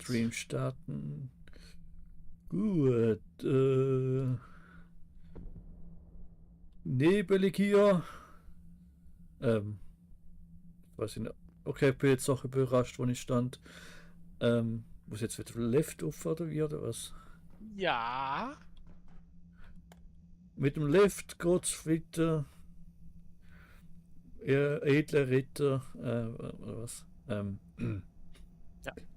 Stream starten. Gut. Nebelig hier. Weiß ich nicht. Okay, ich bin jetzt auch überrascht, wo ich stand. Muss jetzt wieder Lift auf oder wie oder was? Ja. Mit dem Lift geht's weiter. Ihr edler Ritter. Oder was? Ja.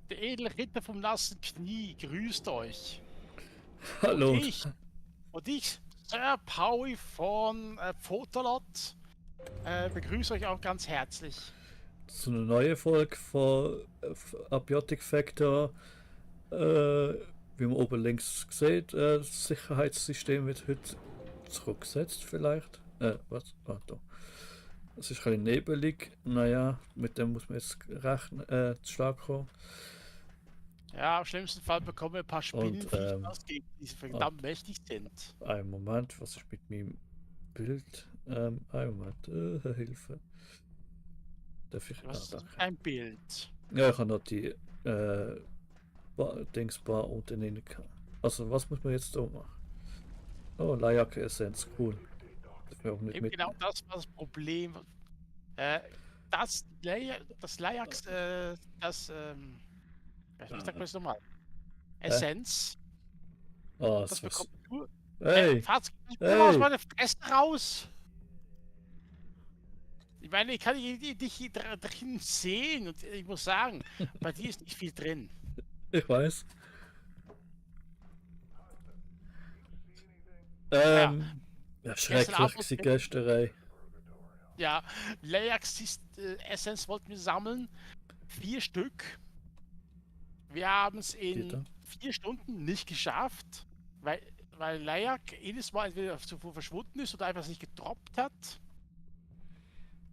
Der edle Ritter vom nassen Knie grüßt euch. Hallo. Und ich, Sir Paui von Photalot, begrüße euch auch ganz herzlich. So eine neue Folge von Abiotic Factor. Wie man oben links sieht, das Sicherheitssystem wird heute zurückgesetzt vielleicht. Was? Ah, da. Es ist ein bisschen nebelig. Naja, mit dem muss man jetzt rechnen, zu Schlag kommen. Ja, im schlimmsten Fall bekommen wir ein paar Spinnenviecher, die verdammt mächtig sind. Einen Moment, was ist mit meinem Bild? Einen Moment, Hilfe. Darf ich? Was ist ein Bild? Ja, ich habe noch die Dingsbar unten in. Also, was muss man jetzt da machen? Oh, Lajak-Essenz, cool. Eben genau das war das Problem. Das Layax, wie sagt man das nochmal? Essenz. Oh, Das bekommt nur. Hey! Fazit, Hey! aus meiner Fresse raus! Ich meine, ich kann dich hier drin sehen und ich muss sagen, bei dir ist nicht viel drin. Ich weiß. Ja, schrecklich gestern. Ja, Layax Essenz wollten wir sammeln. 4 Stück. Wir haben es in 4 Stunden nicht geschafft, weil Layak jedes Mal entweder zuvor verschwunden ist oder einfach nicht gedroppt hat.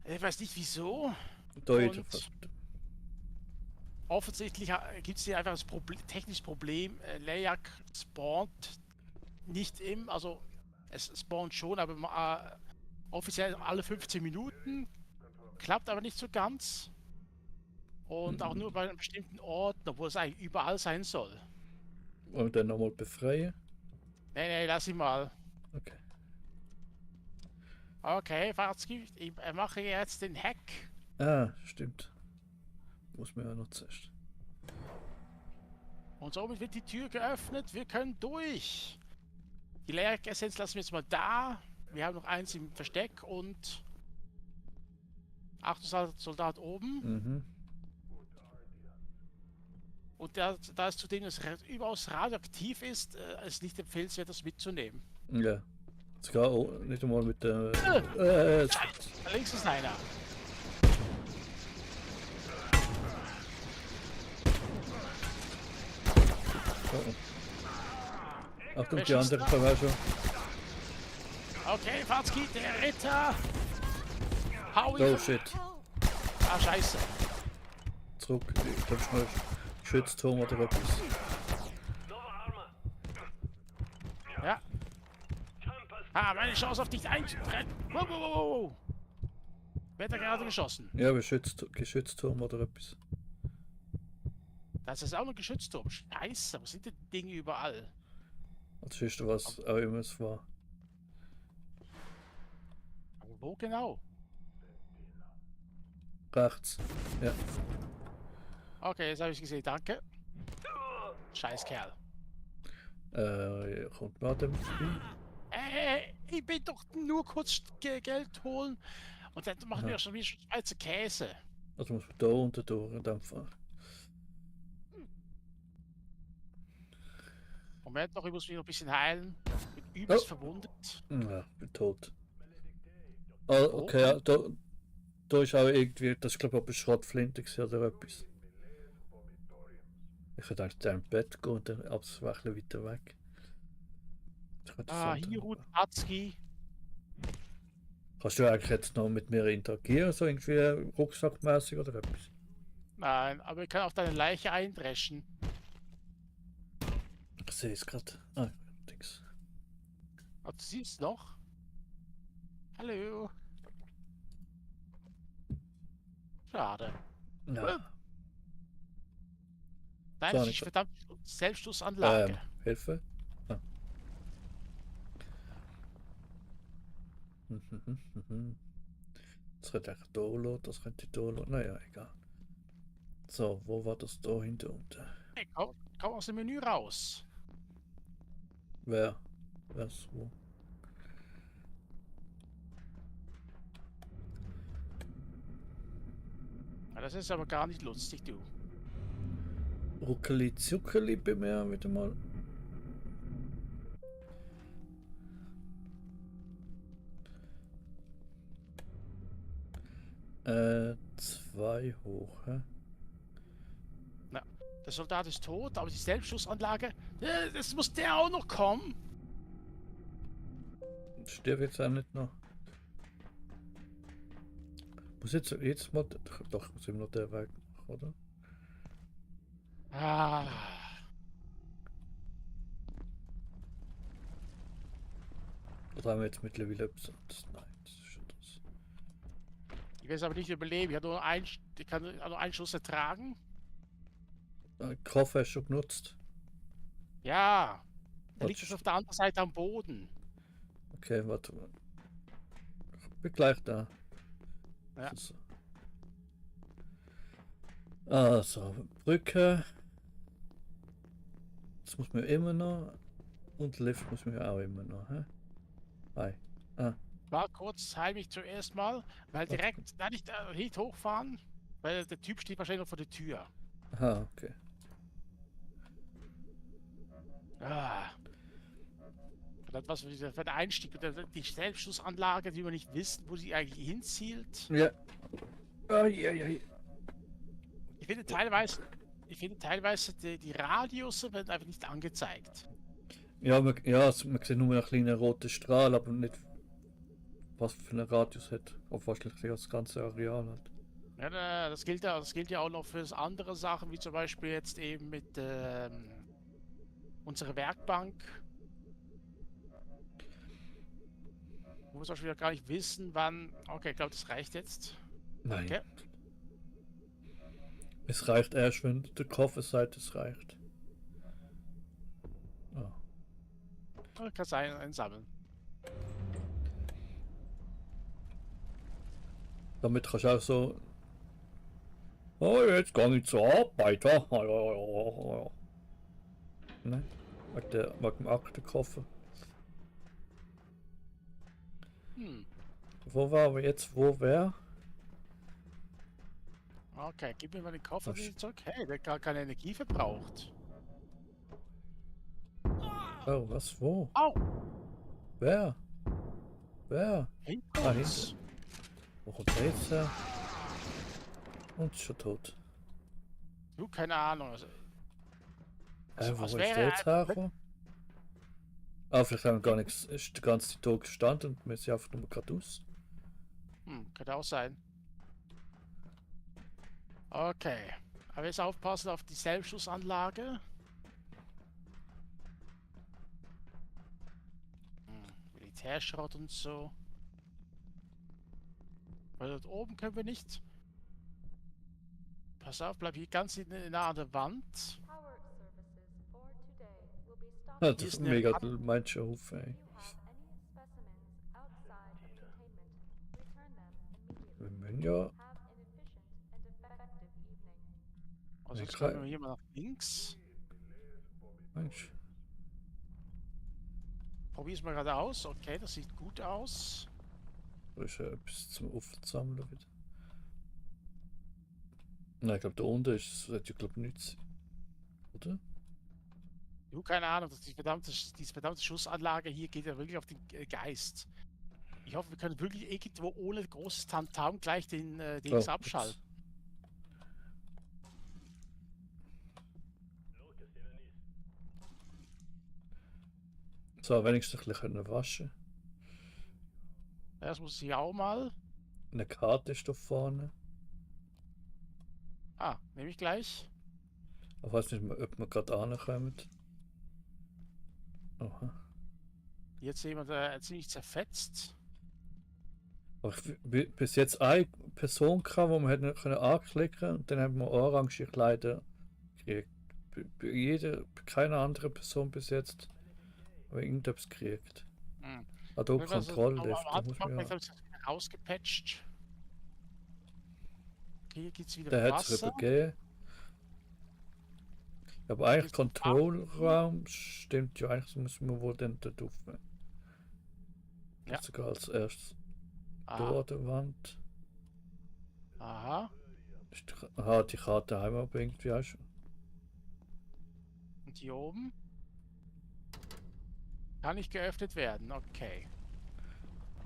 Ich weiß nicht wieso. Und offensichtlich gibt es hier einfach das technisches Problem. Layak spawnt nicht also es spawnt schon, aber offiziell alle 15 Minuten. Klappt aber nicht so ganz. Und auch nur bei einem bestimmten Ort, obwohl es eigentlich überall sein soll. Wollen wir den nochmal befreien? Nee, lass ihn mal. Okay. Okay, Farzki, ich mache jetzt den Hack. Ah, stimmt. Muss man ja noch zuerst. Und somit wird die Tür geöffnet. Wir können durch. Die Leeressenz lassen wir jetzt mal da. Wir haben noch eins im Versteck und 8 Soldat oben. Mhm. Und da es zudem überaus radioaktiv ist, ist nicht empfehlenswert, das mitzunehmen. Ja. Sogar nicht einmal mit der. Da links ist einer. Achtung, die anderen kommen auch schon. Okay, Farzki, der Ritter. Hau ihn. Oh shit. Ah, scheiße. Zurück, ich glaube schnell. Schützturm oder etwas. Ja. Ah, meine Chance auf dich einzutrennen. Wow. Wer hat da gerade geschossen? Ja, Geschützturm oder etwas. Das ist auch noch ein Geschützturm. Scheiße, wo sind die Dinge überall? Das ist was auch immer es war. Aber wo genau? Rechts. Ja. Okay, jetzt habe ich gesehen. Danke. Scheiß Kerl. Kommt mal dem Spiel. Ich bin doch nur kurz Geld holen. Und dann machen wir schon wieder Schweizer Käse. Also muss man da unten durch in dem Fall. Moment noch, ich muss mich noch ein bisschen heilen. Bin übelst verwundet. Ja, bin tot. Ah, okay, ja, da ist auch irgendwie, das ist glaube ich eine Schrottflinte oder etwas. Ich hätte eigentlich da im Bett gehen und dann abwechseln weiter weg. Hirut Atski. Kannst du eigentlich jetzt noch mit mir interagieren, so irgendwie rucksackmäßig oder etwas? Nein, aber ich kann auf deine Leiche eindreschen. Ich sehe es gerade. Ah, Dings. Oh, du siehst noch? Hallo. Schade. Ja. Nein, So, das nicht ist so. verdammt Selbstschussanlage. Hilfe? Ah. Das könnte eigentlich da lassen, das könnte da lassen. Naja, egal. So, wo war das da hinter unten? Hey, komm aus dem Menü raus. Wer? Was? Wo? Ja, das ist aber gar nicht lustig, du. Ruckeli Zuckerli bei mir wieder mal. Zwei hoch, hä? Na, der Soldat ist tot, aber die Selbstschussanlage, das muss der auch noch kommen. Stirb jetzt auch nicht noch. Muss jetzt mal. Doch, muss ich noch den Weg machen, oder? Ah, Oder haben wir jetzt mittlerweile etwas anderes? Nein, das ist schon das. ich will es aber nicht überleben. Ich kann nur einen Schuss ertragen. Koffer ist schon genutzt. Ja, da liegt es Warte, auf der anderen Seite am Boden. okay, warte mal. Ich bin gleich da. Ja. So. Also, Brücke. Das muss man immer noch. Und Lift muss man ja auch immer noch. Hä? Hi. Ah, War kurz, heil mich zuerst mal, weil warte. direkt, da nicht nicht hochfahren, weil der Typ steht wahrscheinlich noch vor der Tür. Aha, okay. Ah. Das was für der Einstieg, die Selbstschussanlage, die wir nicht wissen, wo sie eigentlich hinzielt. Ja. Ai. Ich finde teilweise die Radius werden einfach nicht angezeigt. Ja, man sieht nur einen kleinen roten Strahl, aber nicht was für einen Radius hat. Ob wahrscheinlich das ganze Areal hat. Ja, das gilt ja auch noch für andere Sachen, wie zum Beispiel jetzt eben mit unserer Werkbank. Wo wir zum Beispiel gar nicht wissen, wann. Okay, ich glaube, das reicht jetzt. Nein. Okay. Es reicht erst, wenn der Koffer sagt, es reicht. Oh. Kannst du einsammeln. Damit kannst du auch so. Oh, jetzt gar nicht zur Arbeit. Nein, wegen dem Aktenkoffer. Wo war aber jetzt, wo wer? Okay, gib mir mal den Koffer Ach, wieder zurück. Hey, der hat gar keine Energie verbraucht. Oh, was, wo? Au! Wer? Wer? Hinter Ah, uns. Wo kommt der jetzt her? Und ist schon tot. Du, keine Ahnung. Also, Wo als ist wäre der jetzt er- hergekommen? Ah, vielleicht haben wir gar nichts. Ist die ganze Zeit tot gestanden und wir sind einfach nur geradeaus. Könnte auch sein. Okay. Aber jetzt aufpassen auf die Selbstschussanlage. Militärschrott und so. Weil dort oben können wir nicht. Pass auf, bleib hier ganz nah an der Wand. Ja, Hier das ist ist eine mega Wand. Menschenhaufen, ey. Wir müssen ja. Also jetzt Ich kommen wir hier mal nach links. Mensch. Probier's mal gerade aus. Okay, das sieht gut aus. Da ist ja etwas zum Aufsammeln wieder. Nein, ich glaube, da unten ist es, ja, glaube ich, nichts. Oder? Du, keine Ahnung, diese verdammte Schussanlage hier geht ja wirklich auf den Geist. Ich hoffe, wir können wirklich irgendwo ohne großes Tamtam gleich den Dings Oh, abschalten. So, wenigstens ein bisschen waschen. Das muss ich hier auch mal. Eine Karte ist da vorne. Ah, nehme ich gleich. Ich weiß nicht, ob wir gerade ankommen. Aha. Jetzt jemand ziemlich zerfetzt. Aber bis jetzt eine Person gehabt, wo wir hätten können anklicken und dann haben wir orange Kleider gekriegt. keine andere Person bis jetzt irgendetwas gekriegt. Hm. Da Kontrolllift, da muss man ja. Ausgepatcht. Hier geht's wieder Der hat es Wasser. übergeben. Aber eigentlich Ist Kontrollraum stimmt ja, eigentlich müssen wir wohl dann da drauf. Ja. Sogar als erstes Aha. da der Wand. Aha. Aha, die Karte haben wir aber irgendwie auch schon. Und hier oben? Kann nicht geöffnet werden, okay.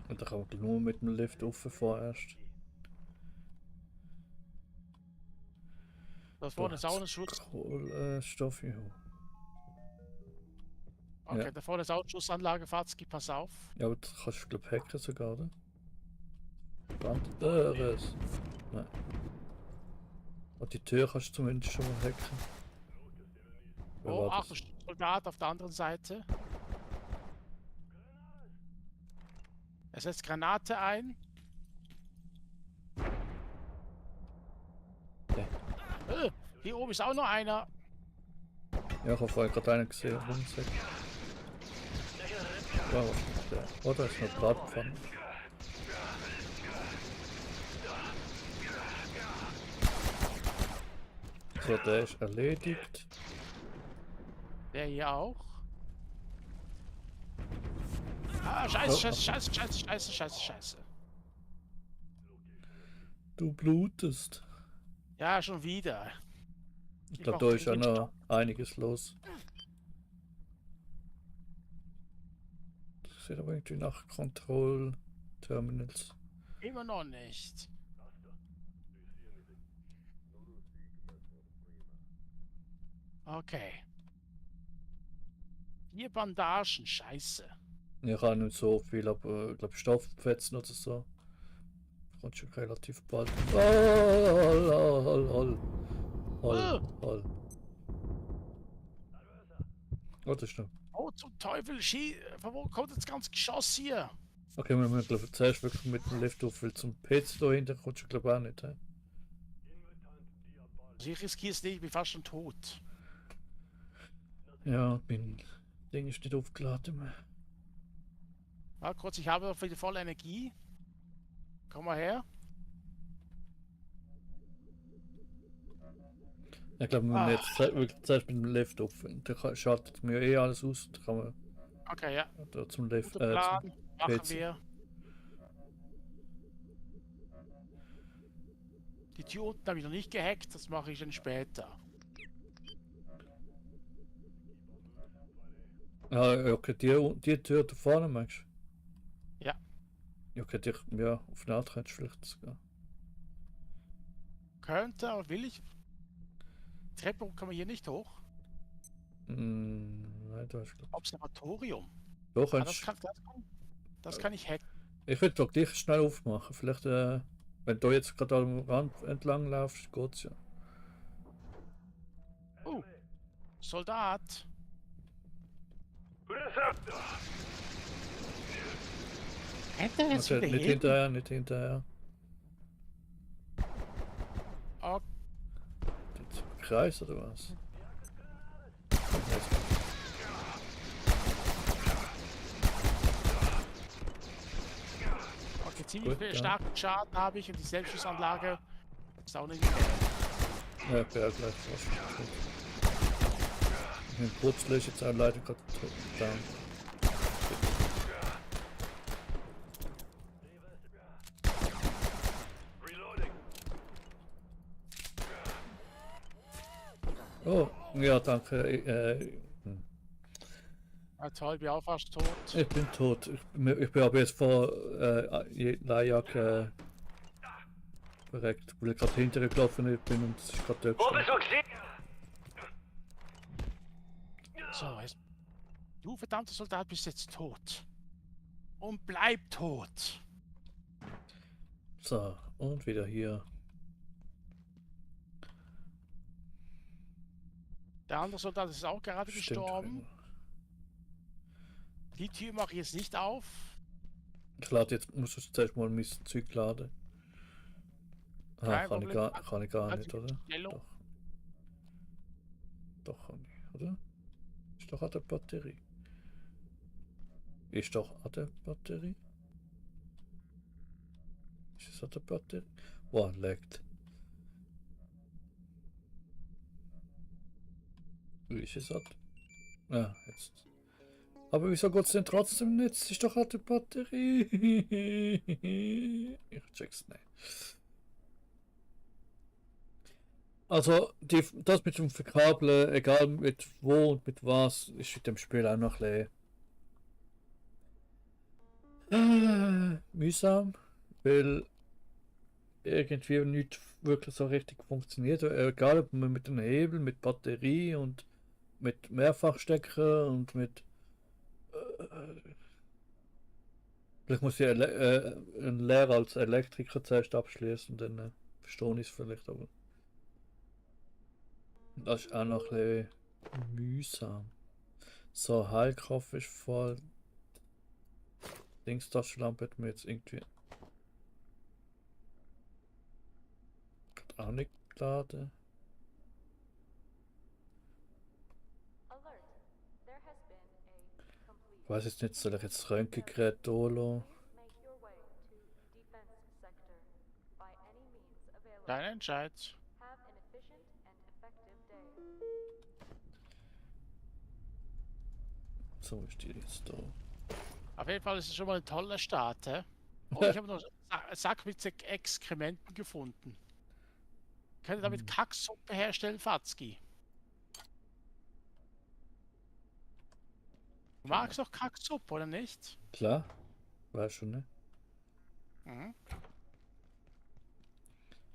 Und da kann man nur mit dem Lift rauf vorerst. Da vorne ist auch ein Schutz. Kohlenstoff, ja. Okay, Ja. da vorne ist auch eine Schussanlage, Fatzki, pass auf. Ja, aber das kannst du glaube ich hacken sogar, oder? Wandtüres. Nein. Und die Tür kannst du zumindest schon mal hacken. Wer Oh, war ach, das? ein Soldat auf der anderen Seite. Er setzt Granate ein. Hier oben ist auch noch einer. Ja, ich habe vorhin gerade einen gesehen. Rumsack. Wow, der. Oh, da ist noch Bratpfanne. So, der ist erledigt. Der hier auch. Ah, scheiße, Oh, scheiße, scheiße, scheiße, scheiße, scheiße, scheiße. Du blutest. Ja, schon wieder. Ich glaube, da ist ja noch einiges los. Das sieht aber irgendwie nach Kontrollterminals. Immer noch nicht. Okay. 4 Bandagen, scheiße. Ich habe nicht so viel, aber ich glaube Stofffetzen oder so. Kommt schon relativ bald. Hol. Oh, das ist noch. Oh, zum Teufel, von wo kommt das ganze Geschoss hier? Okay, wir müssen glaube ich zuerst wirklich mit dem Lift auf, weil zum PC da hinten kommt schon glaube ich auch nicht. He? Also ich riskiere es nicht, ich bin fast schon tot. Ja, mein Ding ist nicht aufgeladen mehr. Warte kurz, ich habe wieder voll Energie. Komm mal her. Ich glaube, wir müssen jetzt wirklich zuerst mit dem Lift auf. Da schaltet mir eh alles aus. Da kann man Okay, ja. da zum Lift. Guter Plan. Zum Machen PC. wir. Die Tür unten habe ich noch nicht gehackt, das mache ich dann später. Ah, okay, die Tür da vorne meinst du? Ja. Ja, okay, ja, auf eine Art kannst du vielleicht sogar. Könnte, aber will ich. Treppe kann man hier nicht hoch. Nein, da ist glaube Observatorium. doch, Ah, das kann ich hacken. ich würde doch dich schnell aufmachen. Vielleicht, wenn du jetzt gerade am Rand entlang laufst, geht's ja. Soldat. Rennt er jetzt Okay, wieder nicht hin? hinterher, nicht hinterher. Oh, Kreis oder was? okay, ziemlich Gut, viel ja. starken Schaden habe ich und die Selbstschussanlage ist auch nicht. Ja, okay, ja, gleich was. Den Putzlöcher jetzt auch leider gerade down. Oh, ja, danke. Ah, toll, bin auch fast tot. Ich bin tot. Ich bin aber jetzt vor Lajak verreckt, weil ich gerade hinterher gelaufen bin und es ist gerade dort gestanden. So, jetzt. Du verdammter Soldat bist jetzt tot. Und bleib tot. So, und wieder hier. Der andere Soldat ist auch gerade Stimmt, gestorben. Die Tür mache ich jetzt nicht auf. ich lade jetzt, muss ich zuerst mal mein Zeug laden. Ah, Kein kann ich Problem. gar Also nicht, oder? Stellung. Doch. Doch nicht, oder? Ist doch an der Batterie. Ist doch an der Batterie. Ist es an der Batterie? Boah, leckt. Wie ist es an? Ja, jetzt. Aber wieso geht es denn trotzdem nicht? Es ist doch an der Batterie. Ich check's nicht. Also, das mit dem Verkabeln, egal mit wo und mit was, ist mit dem Spiel auch noch ein bisschen mühsam, weil irgendwie nicht wirklich so richtig funktioniert. Egal ob man mit dem Hebel, mit Batterie und mit Mehrfachstecker und mit. Vielleicht muss ich eine Lehre als Elektriker zuerst abschließen und dann verstehe ich es vielleicht, aber. Das ist auch noch ein bisschen mühsam. So, Heilkraft ist voll. Dingstaschenlampe hat mir jetzt irgendwie auch nicht geladen. Ich weiß jetzt nicht, soll ich jetzt das Röntgengerät holen? Dein Entscheid. So ist die jetzt da. Auf jeden Fall ist es schon mal ein toller Start, hä? Oh, ich habe noch einen Sack mit Exkrementen gefunden. Könnt ihr damit Kacksuppe herstellen, Fatzki? Du magst doch Kacksuppe, oder nicht? Klar, war schon, ne? Mhm.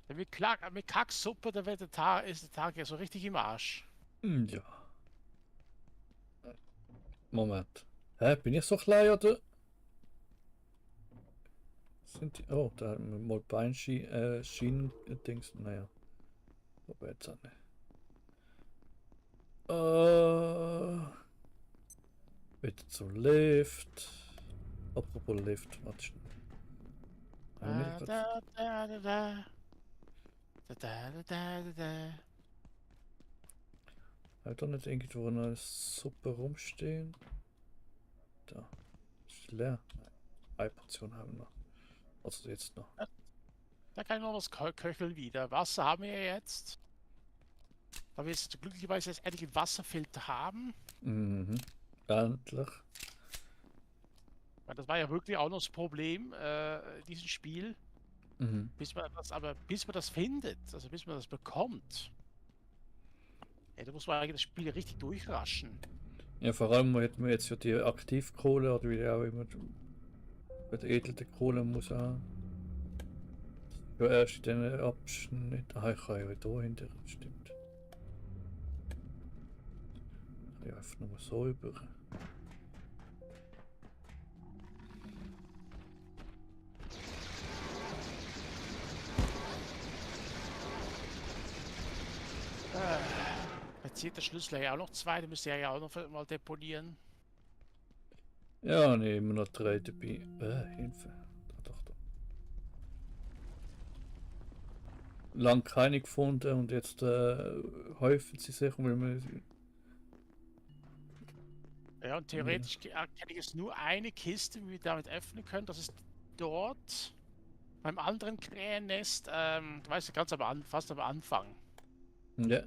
Ja, mit Kacksuppe, da wird ist der Tag ja so richtig im Arsch. Ja. Moment. Hä, bin ich so klein oder? Sind die. Oh, da haben wir mal Schienen-Dings. Naja. Aber jetzt auch nicht. Bitte zum Lift. Apropos Lift, warte schnell. Da, da, da, da, da. Da, da, da, da, da, da. Halt doch nicht irgendwo eine Suppe rumstehen. Da. Ist leer. Eine Portion haben wir noch. Also jetzt noch. Da kann ich noch was köcheln wieder. Wasser haben wir ja jetzt. Da wir jetzt glücklicherweise jetzt endlich einen Wasserfilter haben. Mhm. Endlich. Weil das war ja wirklich auch noch das Problem, dieses Spiel. Mhm. Bis man das findet, also bis man das bekommt. Ja, da muss man eigentlich das Spiel richtig durchraschen. Ja, vor allem hätten wir jetzt ja die Aktivkohle oder wie auch immer. Veredelte Kohle muss auch. Ja, erst in den Abschnitt. Ah, ich kann ja da hinter. Stimmt. Ja, einfach nur so über. Jetzt zieht der Schlüssel ja auch noch zwei, den müsst ihr ja auch noch mal deponieren. Ja, ne, immer noch 3 dabei. Hilfe. Da, doch, da. Lang keine gefunden und jetzt häufen sie sich, weil man. Ja, und theoretisch kenne ich jetzt nur eine Kiste, wie wir damit öffnen können. Das ist dort beim anderen Krähennest. Du weißt ja, ganz fast am Anfang. Ja.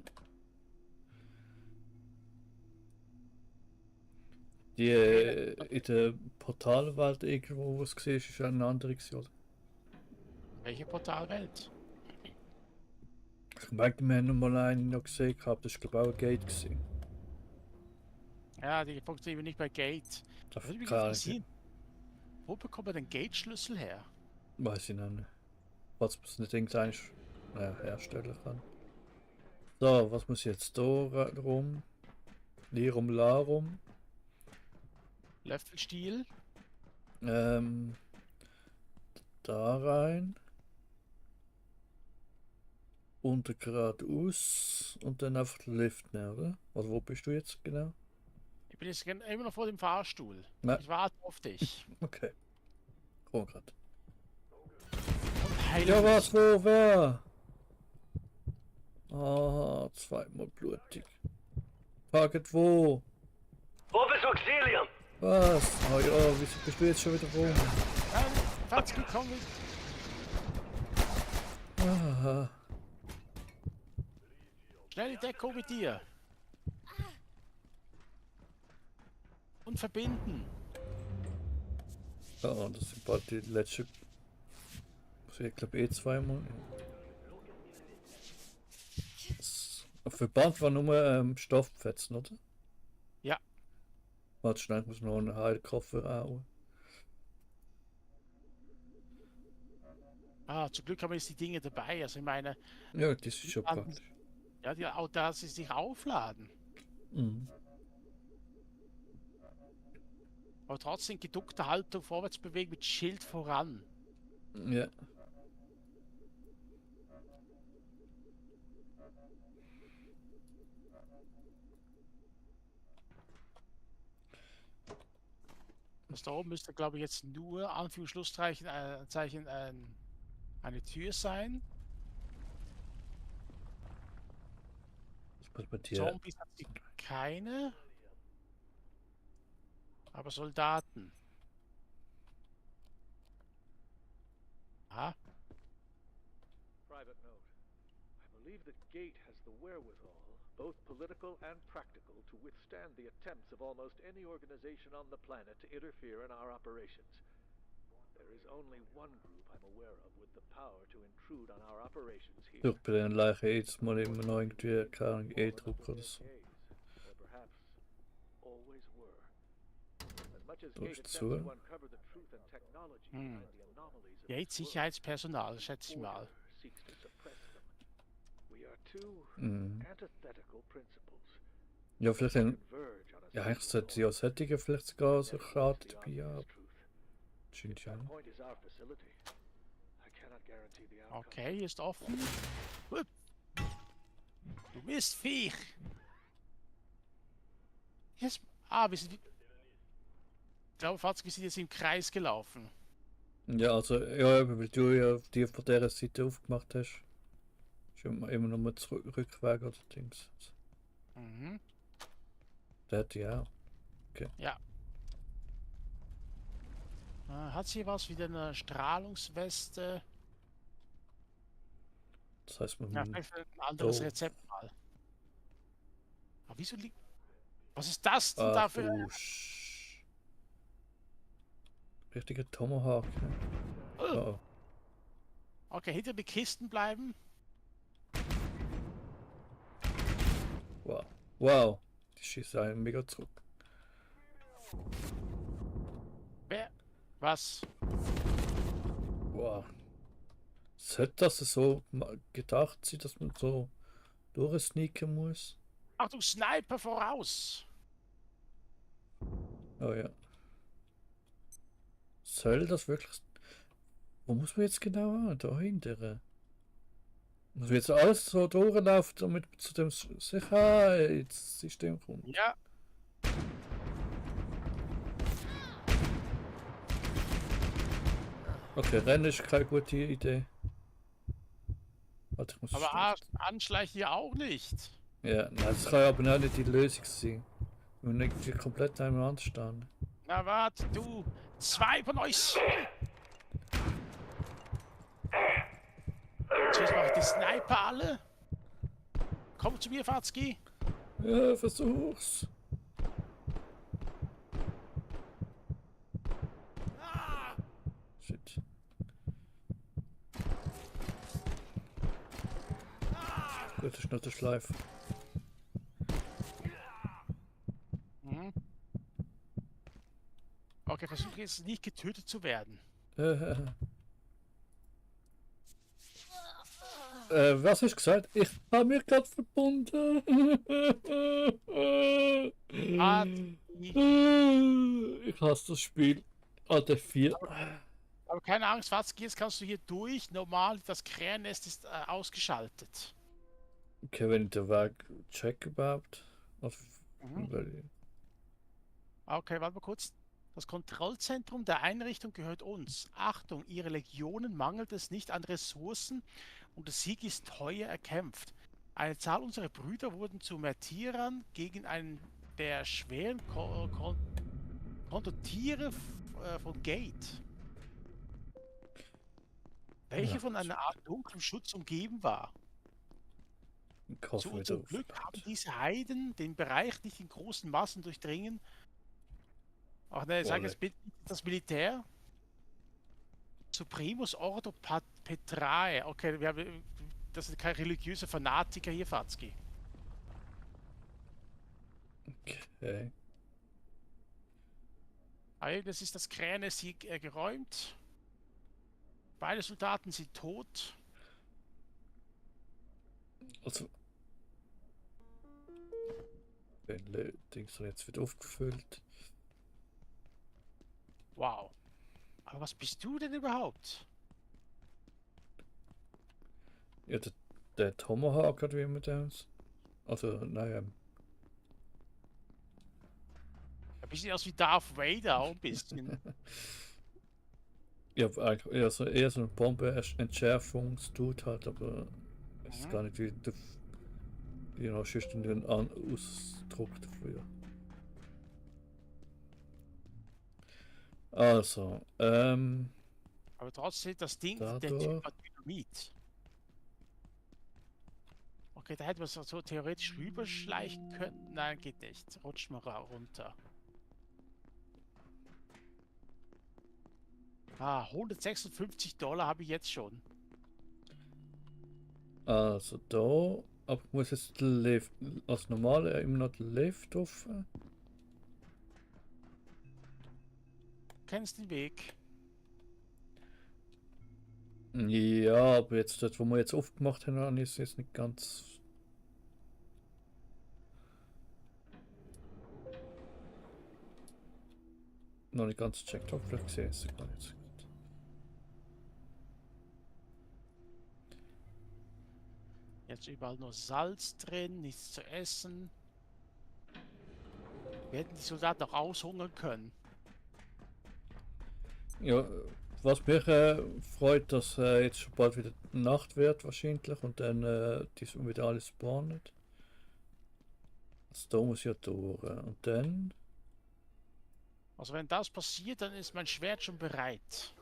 Die in der Portalwelt irgendwo, wo es gesehen ist eine andere gewesen, oder? Welche Portalwelt? Ich meine, wir haben noch mal einen noch gesehen gehabt, das war glaube ich auch ein Gate gewesen. Ja, die funktionieren nicht bei Gate. Das Würde mich kann interessieren, wo bekommt man den Gate-Schlüssel her? weiß ich noch nicht. Was man nicht irgendein herstellen kann. So, was muss jetzt da rum? Lirum Larum. Löffelstiel? Da rein. Unter geradeaus und dann einfach den Lift nehmen, oder? Also wo bist du jetzt genau? Ich bin jetzt immer noch vor dem Fahrstuhl. Nein. Ich warte auf dich. Okay. Komm grad. Und Ja, was, wo, wer? Ah, zweimal blutig. Target wo? Professor Xelium! Was? Oh ja, wieso bist du jetzt schon wieder rum? Fatzki, komm mit. Ah, Schnell in Deckung mit dir. Und verbinden. ja, das sind bald die letzte. Ich glaube zweimal. Verband war nur Stofffetzen, oder? Ja. Warte schnell, ich muss noch einen Heilkoffer hauen. Ah, zum Glück haben wir jetzt die Dinge dabei. Also ich meine, Ja, das ist schon praktisch. ja, die, auch dass sie sich aufladen. Mhm. Aber trotzdem geduckte Haltung vorwärts bewegen mit Schild voran. Ja. Das da oben müsste, glaube ich, jetzt nur Anführungsschlusszeichen eine Tür sein. Was muss bei dir? Zombies hat sie keine. Aber Soldaten. Ah, Private note. I believe the Gate has the wherewithal, both political and practical, to withstand the attempts of almost any organization on the planet to interfere in our operations. There is only one group I'm aware of with the power to intrude on our operations here. Durch bei den Leichen jetzt mal immer noch irgendwie kein E-Druck oder so. Or perhaps always were. As much as Du Gate bist attempts zu. to uncover the truth and technology behind the anomalies of Gate this world, Sicherheitspersonal, schätze ich mal. Order seeks to suppress them. We are two Mhm. antithetical principles. Ja, vielleicht ein. Converge on a Ja, eigentlich single sollte ja Sättige vielleicht sogar so goal. Karte The dabei obvious haben. truth. Scheint If ja. that point is our facility, I cannot guarantee the outcome. Okay, hier ist offen. Hup. Du Mistviech! Jetzt, wir sind. Ich glaube, Fatzki sind jetzt im Kreis gelaufen. Ja, also, ja, weil du ja die von dieser Seite aufgemacht hast. Ist immer noch mal zurück, Rückweg oder Dings. Mhm. Der hat die auch. Ja. Hat sie was wie eine Strahlungsweste? Das heißt, man. Ja, vielleicht ein anderes So. Rezept mal. Aber wieso liegt. Was ist das denn Ach da für. du richtiger Tomahawk. Ne? Oh. Okay, hinter den Kisten bleiben. Wow. Wow. Die schießen einen mega zurück. Wer? Was? Wow. Sollte das so gedacht sein, dass man so durchsneaken muss? Achtung, Sniper voraus! Oh ja. Soll das wirklich. Wo muss man jetzt genau an? Da hinten. Muss man jetzt alles so durchlaufen, damit man zu dem Sicherheitssystem kommt? Ja. Okay, Rennen ist keine gute Idee. Warte, ich muss Aber anschleichen ja auch nicht. Ja, nein, das kann ja aber auch nicht die Lösung sein. Wir müssen irgendwie komplett nebeneinander stehen. Na warte, du! Zwei von euch! Jetzt mache ich die Sniper alle. Komm zu mir, Fatzki. Ja, versuch's. Shit. Gut, das ist nur der Schleif. Mhm. Okay, versuche jetzt nicht getötet zu werden. Was hast du gesagt? Ich habe mich gerade verbunden. Ich hasse das Spiel. Alter 4. Aber keine Angst, Fatzki, jetzt kannst du hier durch. Normal, das Krähennest ist ausgeschaltet. Okay, wenn ich den Weg check überhaupt. Okay, warte mal kurz. Das Kontrollzentrum der Einrichtung gehört uns. Achtung, Ihre Legionen mangelt es nicht an Ressourcen und der Sieg ist teuer erkämpft. Eine Zahl unserer Brüder wurden zu Märtyrern gegen einen der schweren Kondottiere von Gate, welche Ja, von einer Art dunklem Schutz umgeben war. Zu Kaffee wieder unserem Glück haben diese Heiden den Bereich nicht in großen Massen durchdringen. Ach ne, sag jetzt bitte das Militär. Supremus Ordo Petrae. Okay, das sind keine religiöse Fanatiker hier, Fatzki. Okay. Das ist das Krähne-Sieg geräumt. Beide Soldaten sind tot. Also. Den Dings jetzt wird aufgefüllt. Wow. Aber was bist du denn überhaupt? Ja, der Tomahawk hat wie mit uns. Also, naja. Ein bisschen aus wie Darth Vader, auch ein bisschen. Ja, eigentlich eher so ein Bombe-Entschärfungs-Tut halt, aber ich weiß gar nicht, wie genau schüchtern den Ausdruck dafür. Also, Aber trotzdem, das Ding, der dadurch. Typ hat Dynamit. Okay, da hätte man so theoretisch rüberschleichen können. Nein, geht nicht. Rutscht mal runter. Ah, $156 habe ich jetzt schon. Also da, aber ich muss jetzt Lift, als normal immer noch den Lift offen. Kennst den Weg? Ja, aber jetzt das, wo wir jetzt aufgemacht haben, ist jetzt nicht ganz. Noch nicht ganz gecheckt, habe vielleicht gesehen, ist gar nicht so gut. Jetzt überall nur Salz drin, nichts zu essen. Wir hätten die Soldaten auch aushungern können. Ja, was mich freut, dass jetzt schon bald wieder Nacht wird wahrscheinlich und dann die wieder alles spawnet. Also da muss ja durch. Und dann. Also wenn das passiert, dann ist mein Schwert schon bereit.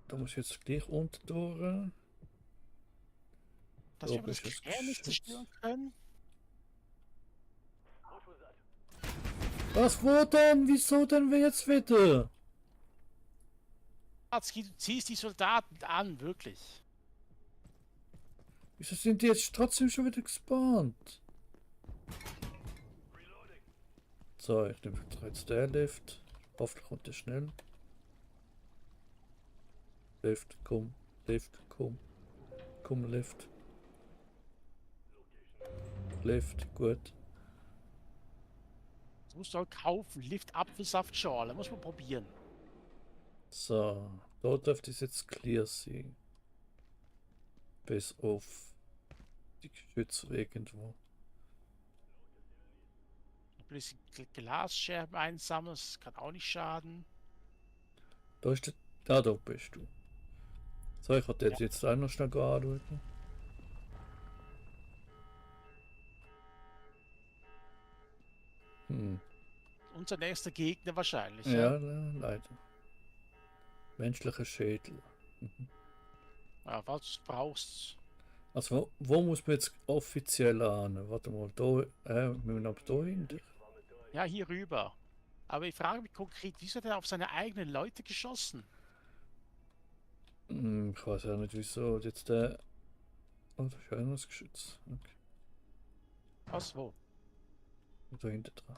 Da muss ich jetzt gleich unten durch. Dass wir aber das Gewehr nicht zerstören können? Was, wo denn? Wieso denn jetzt wieder? Atsuki, du ziehst die Soldaten an, wirklich. Wieso sind die jetzt trotzdem schon wieder gespawnt? So, ich nehme jetzt den Lift. Hoffentlich kommt der schnell. Lift, komm. Lift, komm. Komm, Lift. Lift, gut. Das musst du halt kaufen. Lift Apfelsaftschorle. Muss man probieren. So, da dürfte es jetzt clear sein. Bis auf die Geschütze irgendwo. Ein bisschen Glasscherben einsammeln, das kann auch nicht schaden. Da ist der. Ah, da bist du. So, ich hatte jetzt auch noch schnell anschauen. Unser nächster Gegner wahrscheinlich. Ja, leider. Menschlicher Schädel. Ja, falls du es brauchst. Also, wo muss man jetzt offiziell an? Warte mal, da, wir müssen aber da hinter. Ja, hier rüber. Aber ich frage mich konkret, wieso hat er auf seine eigenen Leute geschossen? Ich weiß ja nicht, wieso jetzt der. Oh, das ist ja noch das Geschütz. Okay. Was, wo? Da hinten dran.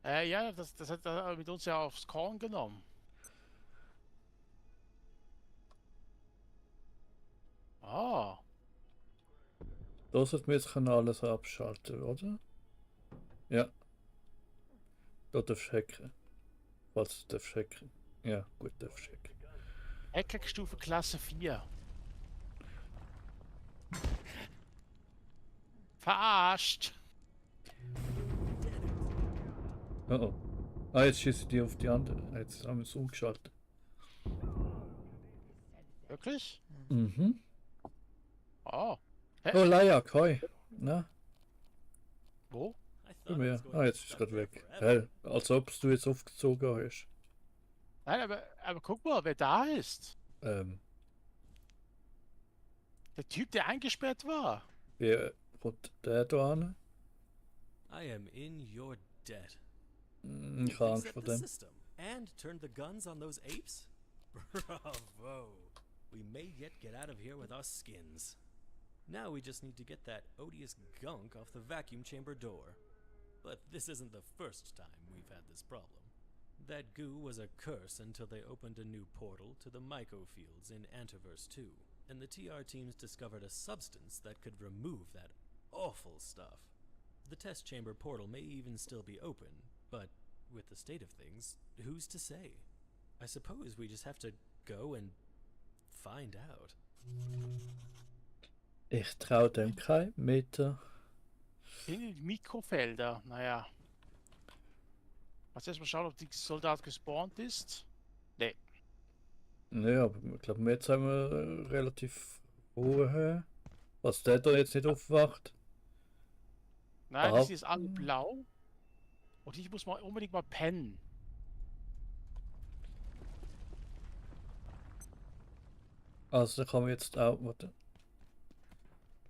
Ja, das hat er mit uns ja aufs Korn genommen. Ah, Da sollten wir jetzt alles abschalten, oder? Ja. Da darfst du hacken. Was darfst du hacken? Ja, gut, darfst du hacken. Hackstufe Klasse 4. Verarscht! Oh oh. Ah, jetzt schießen die auf die andere. Jetzt haben wir es umgeschaltet. Wirklich? Mhm. Oh, Oh, Lajak, hoi. Na, Wo? I bei thought I mir. was going Ah, to jetzt be ist stuck gerade here weg. forever. Hä? Als ob du jetzt aufgezogen hast. Nein, aber guck mal, wer da ist. Ähm, Der Typ, der eingesperrt war. wie kommt der da an? I am in your debt. Ich habe Angst Reset vor the dem. system and turn the guns on those apes? Bravo! We may yet get out of here with our skins. Now we just need to get that odious gunk off the vacuum chamber door. But this isn't the first time we've had this problem. That goo was a curse until they opened a new portal to the Myco fields in Antiverse 2, and the TR teams discovered a substance that could remove that awful stuff. The test chamber portal may even still be open, but with the state of things, who's to say? I suppose we just have to go and find out. Ich traue dem kein Meter. In die Mikrofelder. Naja. Lass erst mal schauen, ob die Soldat gespawnt ist. Nee. Ja, aber ich glaube, jetzt haben wir relativ Ruhe. Was der da jetzt nicht aufwacht. Nein, Aha. die ist alle blau. Und ich muss mal unbedingt mal pennen. Also da kann man jetzt auch. Warte.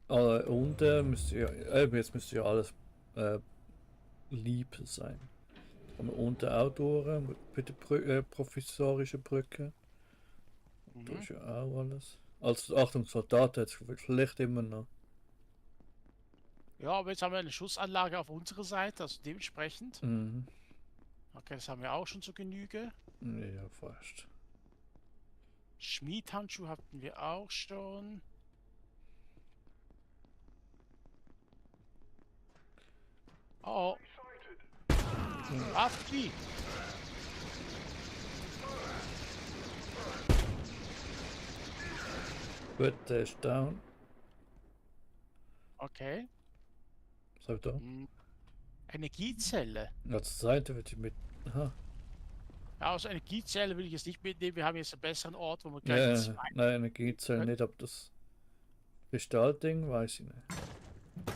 Unten müsste ja. Jetzt müsste ja alles lieb sein. Kann man unten auch durch mit der provisorischen Brücke. Da ist ja auch alles. Also Achtung, Soldat hat vielleicht immer noch. Ja, aber jetzt haben wir eine Schussanlage auf unserer Seite, also dementsprechend. Mhm. Okay, das haben wir auch schon zur Genüge. Ja, fast. Schmiedhandschuh hatten wir auch schon. Oh. AFK. Gut, der ist down. Okay. Was hab ich da? Hm. Energiezelle. Als Seite wird die mit. Aha. Ja, also Energiezelle will ich jetzt nicht mitnehmen. Wir haben jetzt einen besseren Ort, wo wir gleich Ja, nein, Energiezellen nicht, aber das Kristallding weiß ich nicht.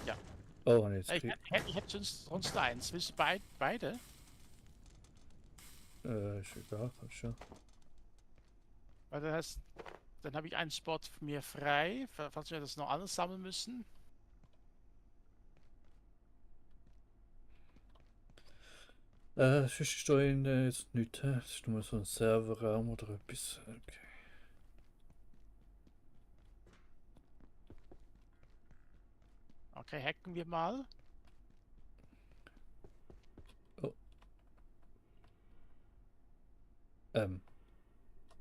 Ja. Oh, nee, jetzt Ich hätte sonst eins. Willst du beide? ist egal, kann schon. Weil dann habe ich einen Spot mir frei, falls wir das noch alles sammeln müssen. Sonst ist da jetzt nichts, hä? Das ist nur so ein Serverraum oder etwas. Okay. Okay, hacken wir mal.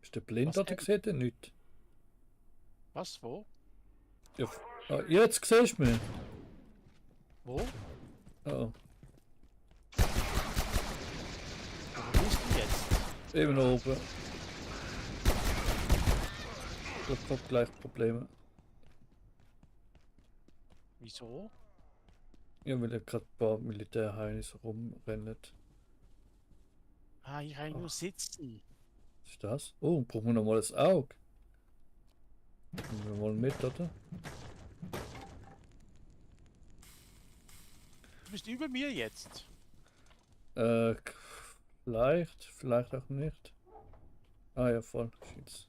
Ist der blind Was oder denn? sieht er nicht? Was? Wo? Ja, jetzt siehst du mich. Wo? Oh, Wo bist du jetzt? eben oben. Ich habe gleich Probleme. Wieso? Ja, weil gerade ein paar Militärheinis rumrennen. Ah, hier kann ich nur sitzen. Was ist das? Oh, brauchen wir noch mal das Auge. Nehmen wir mal mit, oder? Du bist über mir jetzt. Vielleicht auch nicht. Ah ja, voll. Shit.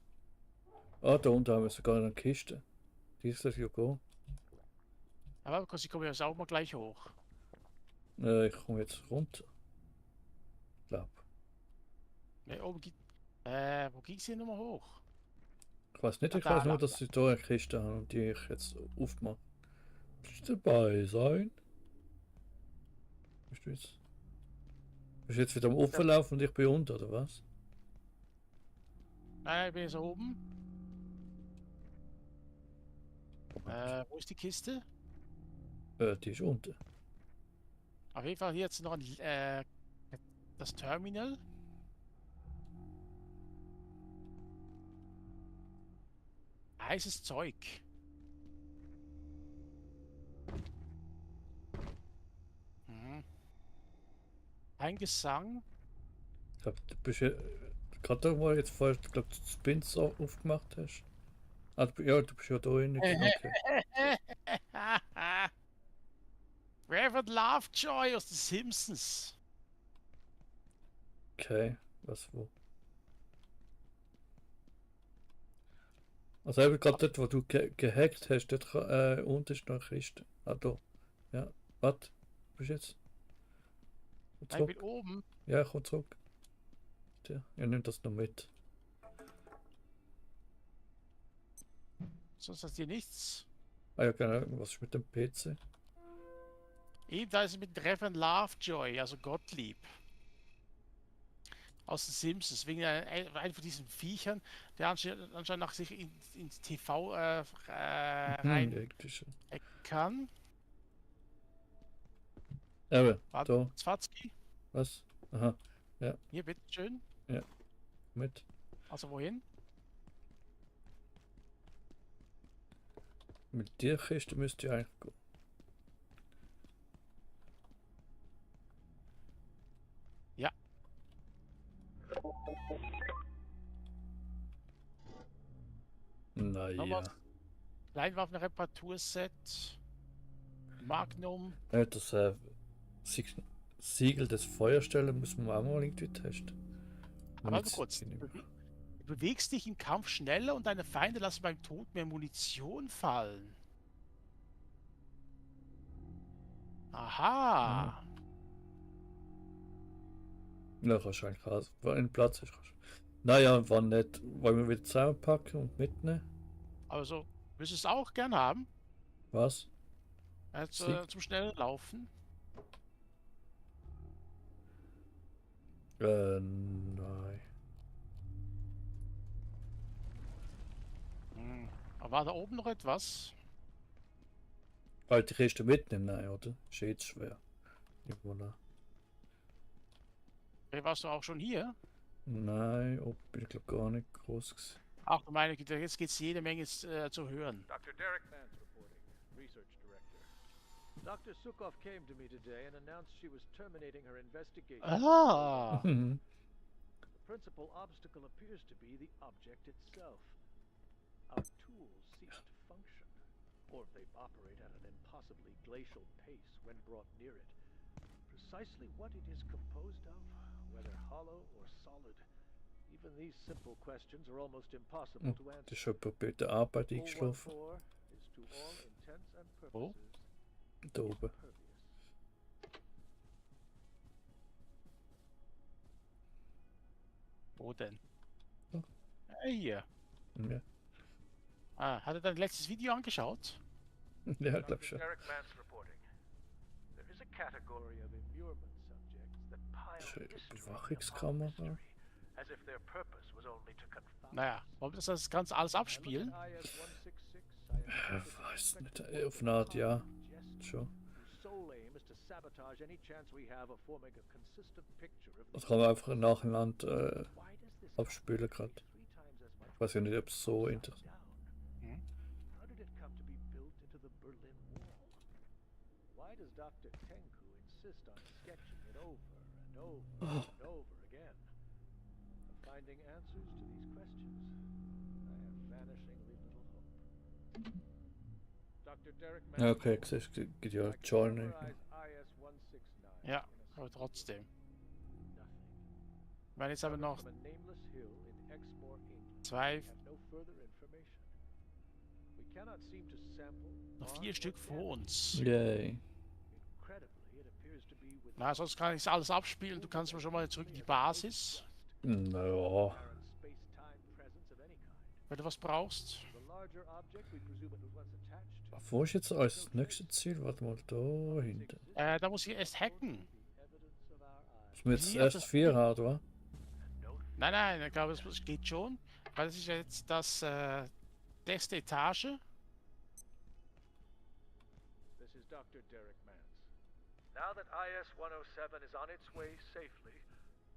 Ah, da unten haben wir sogar eine Kiste. Die ist das ja go. Aber ich komme jetzt auch mal gleich hoch. Ich komme jetzt runter. Glaub. Ne, oben geht. Wo ging es hier nochmal hoch? Ich weiß nicht, ich Da weiß nur, lang. dass sie da eine Kiste haben und die ich jetzt aufmache. Willst du dabei sein? Bist du jetzt? Bist du jetzt wieder am Auflaufen und ich bin unten, oder was? Nein, ich bin jetzt oben. Wo ist die Kiste? Die ist unten. Auf jeden Fall hier jetzt noch das Terminal. Heißes Zeug. Mhm. Ein Gesang. Ich glaube, du bist ja gerade mal jetzt vorher, ich glaube, du Spins aufgemacht hast. Ah, ja, du bist ja da drin. Okay. Reverend Lovejoy aus den Simpsons. Okay, was wo? Also eben gerade dort, wo du gehackt hast, dort unten ist noch eine Kiste. Ah, da. Ja, warte. Wo bist du jetzt? Komm Ich bin zurück. oben. Ja, komm zurück. Ja, nimm das noch mit. Sonst hast du hier nichts. Ah ja, genau. Was ist mit dem PC? Eben, da ist es mit Reverend Lovejoy, also Gottlieb. Aus den Simpsons, wegen einem von diesen Viechern, der anscheinend nach sich ins TV rein Irgendwie schon. kann. Eben, Warte, da. Zwatzki, Was? Aha, hier, bitteschön. mit. Also wohin? Mit der Kiste müsste ich eigentlich gehen. Ja. Naja. Nochmal. Kleinwaffenreparaturset. Magnum. Ja, das Siegel des Feuerstellen müssen wir auch mal irgendwie testen. Aber warte kurz. Du bewegst dich im Kampf schneller und deine Feinde lassen beim Tod mehr Munition fallen. Aha. Ja, wahrscheinlich. Also, wenn Platz ist. Naja, wann nicht. Wollen wir wieder zusammenpacken und mitnehmen? Also, willst du es auch gern haben? Was? Zum schnellen Laufen. Nein. Aber war da oben noch etwas? Halt die Kiste mitnehmen, nein, oder? Ist jetzt schwer. Irgendwo nach. Warst du auch schon hier? Nein, bin ich glaube gar nicht groß gewesen. Ach, du meine Güte, jetzt geht's jede Menge zu hören. Dr. Derek Mans reporting, Research Director. Dr. Sukov came to me today and announced she was terminating her investigation. Ah! Mhm. The principal obstacle appears to be the object itself. Our tools cease to function, or they operate at an impossibly glacial pace when brought near it. Precisely what it is composed of, whether hollow or solid, even these simple questions are almost impossible to Das answer. ist jemand bei der Arbeit eingeschlafen. 014 is to all intents and Oh. purposes Da oben. impervious. Wo denn? Hm. Hier. Ja, Ah, hat er dein letztes Video angeschaut? ja glaub schon. Derek Mans reporting. There is a category of immurement subjects that pile Schöne history Bewachungskamera. upon mystery, as if their purpose was only to confound Naja, wollen wir das Ganze alles us. abspielen? I look at IS-166, I am Weiß nicht, auf eine Art ja. Schon. whose sole aim is to sabotage any chance we have of forming a consistent picture of Das the kann man einfach nacheinander Why does this abspielen gerade. 3 times as much Ich weiß ja nicht, ob es so interessant down? Hm? How did it come to be built into the Berlin Wall? Why does Dr. Tenku insist on sketching it over and over and over again? Finding answers to these questions, I have vanishingly little hope. Dr. Derek Ja, Mans, okay, siehst du, geht ja I can Journey. summarize IS-169 Ja, in a aber sentence. trotzdem. Nothing. Ich meine, jetzt haben wir noch From a nameless hill in Exmoor, England. zwei, We have no further information. We cannot seem to sample, noch mark, 4 or Stück vor damage. uns. Yay. Incredibly, it appears to be within Na, sonst kann ich alles abspielen. Du kannst mir schon mal zurück in die Basis, Naja. apparent space-time presence of any kind. wenn du was brauchst. The larger object, we presume it was once attached to. Wo ist jetzt als nächstes Ziel? Warte mal, da hinten. Da muss ich erst hacken. The evidence of our eyes. Muss man jetzt Hier, erst das- 4 haben, oder? No Nein, nein, ich glaube, es geht schon. Weil das ist ja jetzt das letzte Etage. This is Dr. Derek Mans. Now that IS-107 is on its way safely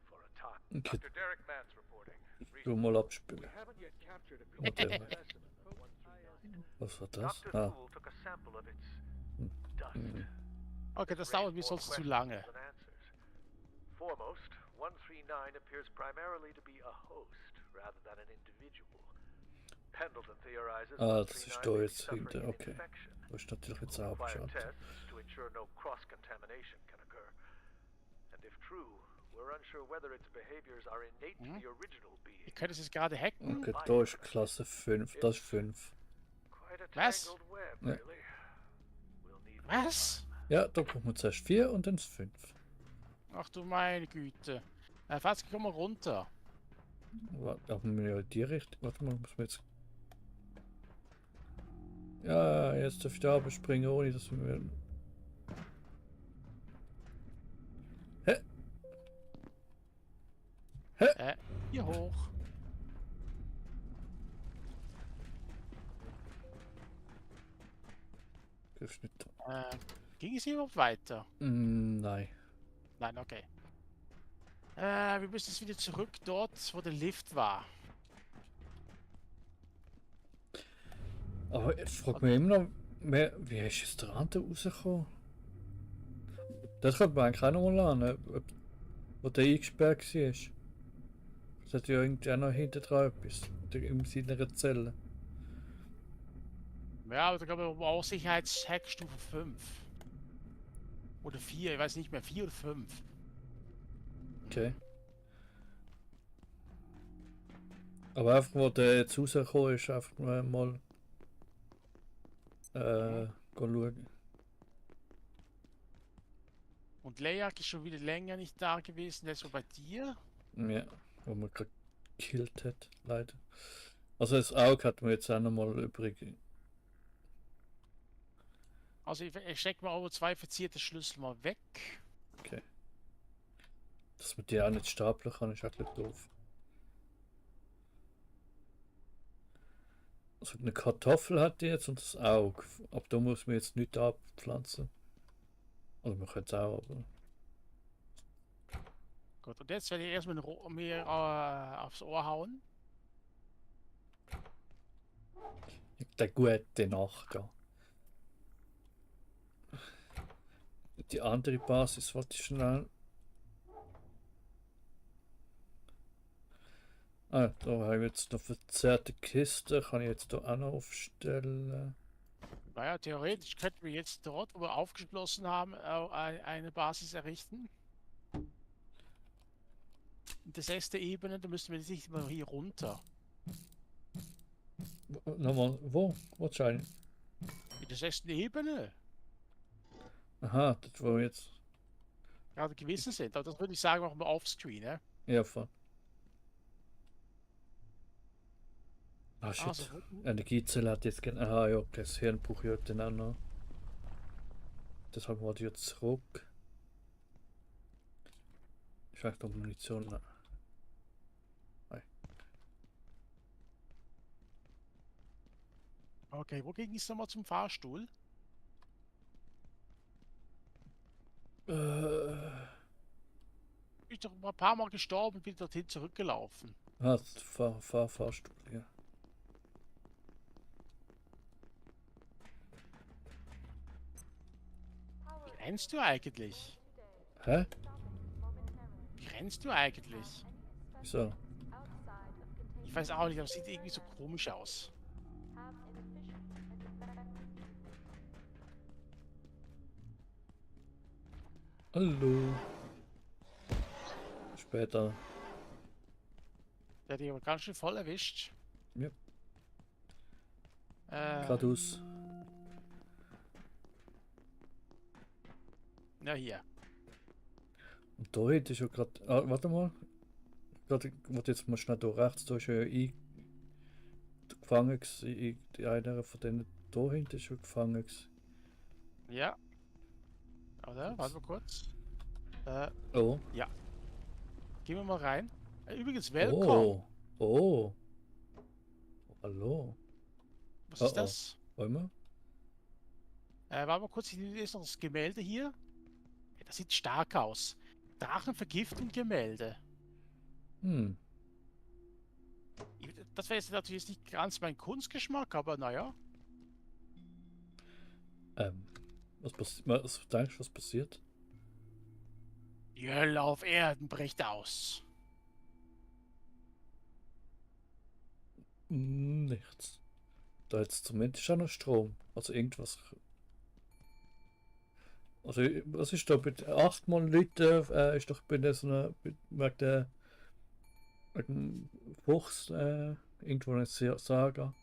for a time. Okay. Dr. Derek Mans reporting. Du mal abspielen. We haven't yet captured a Okay. complete specimen of 139. Was war das? Dr. Ah, Fool took a sample of its Hm. dust. hm. Okay, das dauert mir sonst zu lange. Than answers. Foremost, 139 appears primarily to be a host rather than an individual. Pendleton theorizes Ah, that das ist C9 da may be jetzt suffering hinten, an okay. infection. Da ist natürlich jetzt We'll auch require abgeschaut. tests to ensure no cross-contamination can occur. And if true, we're unsure whether its behaviors are innate to the original being. Ihr könnt es jetzt gerade hacken. Okay, da ist Klasse 5, das ist 5. Quite a Was? tangled web, Ja. really. We'll need more Was? time. Ja, da brauchen wir zuerst 4 und dann 5. Ach du meine Güte. Fast komm mal runter. Warte, haben wir ja die Richtung. Warte mal, muss man jetzt. Ja, jetzt darf ich da springen, ohne dass wir. Hier hoch. Das ist nicht. Ging es hier überhaupt weiter? Nein. Nein, okay. Wir müssen jetzt wieder zurück dort, wo der Lift war. Aber ich frage mich immer noch, wie ist es der andere rausgekommen? Das könnte man eigentlich auch noch mal lernen, wo der eingesperrt war. Das hat ja irgendwie auch noch hinten dran etwas. In seiner Zelle. Ja, aber da gab es auch Sicherheitshack Stufe 5. Oder 4, ich weiß nicht mehr, 4 oder 5. Okay. Aber einfach, wo der jetzt rausgekommen ist, einfach mal schauen. Und Leyak ist schon wieder länger nicht da gewesen, der ist so bei dir. Ja, wo man gerade gekillt hat, leider. Also das Auge hat man jetzt auch noch mal übrig. Also ich stecke mal aber 2 verzierte Schlüssel mal weg. Okay. Dass man die auch nicht stapeln kann, ist auch ein bisschen doof. Also eine Kartoffel hat die jetzt und das Auge. Aber da muss man jetzt nichts abpflanzen. Also man könnte es auch, aber. Gut, und jetzt werde ich erstmal mir aufs Ohr hauen. Der gute Nacht, ja. Die andere Basis wollte ich schnell. Ah, da habe ich jetzt noch verzerrte Kiste, kann ich jetzt da auch noch aufstellen. Naja, theoretisch könnten wir jetzt dort, wo wir aufgeschlossen haben, eine Basis errichten. In der 6. Ebene, da müssen wir nicht mal hier runter. Nochmal, wo? Wahrscheinlich. In der 6. Ebene. Aha, das war jetzt. Gerade gewesen sind. Aber das würde ich sagen, machen wir offscreen, ne? Ja, von. Ah, shit. Also, Energiezelle hat jetzt gerne. Aha, ja, das Hirn brauche ich heute auch noch. Deshalb wollte ich jetzt zurück. Ich habe noch Munition. Nein. okay, wo ging es nochmal zum Fahrstuhl? Ich bin doch mal ein paar Mal gestorben und bin dorthin zurückgelaufen. Ah, Fahrstuhl, ja. Wie rennst du eigentlich? Hä? Wie rennst du eigentlich? Wieso? Ich weiß auch nicht, aber es sieht irgendwie so komisch aus. Hallo. Später. Der hat dich aber ganz schön voll erwischt. Ja. Geradeaus. Na hier. Und da hinten ist ja gerade. Ah, warte mal. Gerade, warte, jetzt mal schnell da rechts, da ist ja gefangen gewesen. Einer von denen da hinten ist schon gefangen gewesen. Ja. Oder? Warte mal kurz. Oh. Gehen wir mal rein. Übrigens, Welcome. Oh. Oh. Hallo. Was ist das? Wollen wir? Warte mal kurz, hier ist noch das Gemälde hier. Ja, das sieht stark aus. Drachenvergiftung Gemälde. Hm. Das wäre jetzt natürlich nicht ganz mein Kunstgeschmack, aber naja. Was denkst du, was passiert? Die Hölle auf Erden bricht aus. Nichts. Da jetzt zumindest auch noch Strom. Also irgendwas. Also was ist da bitte? 8-mal Liter ist doch bei so einer wegen der wegen Fuchs irgendwo eine Saga.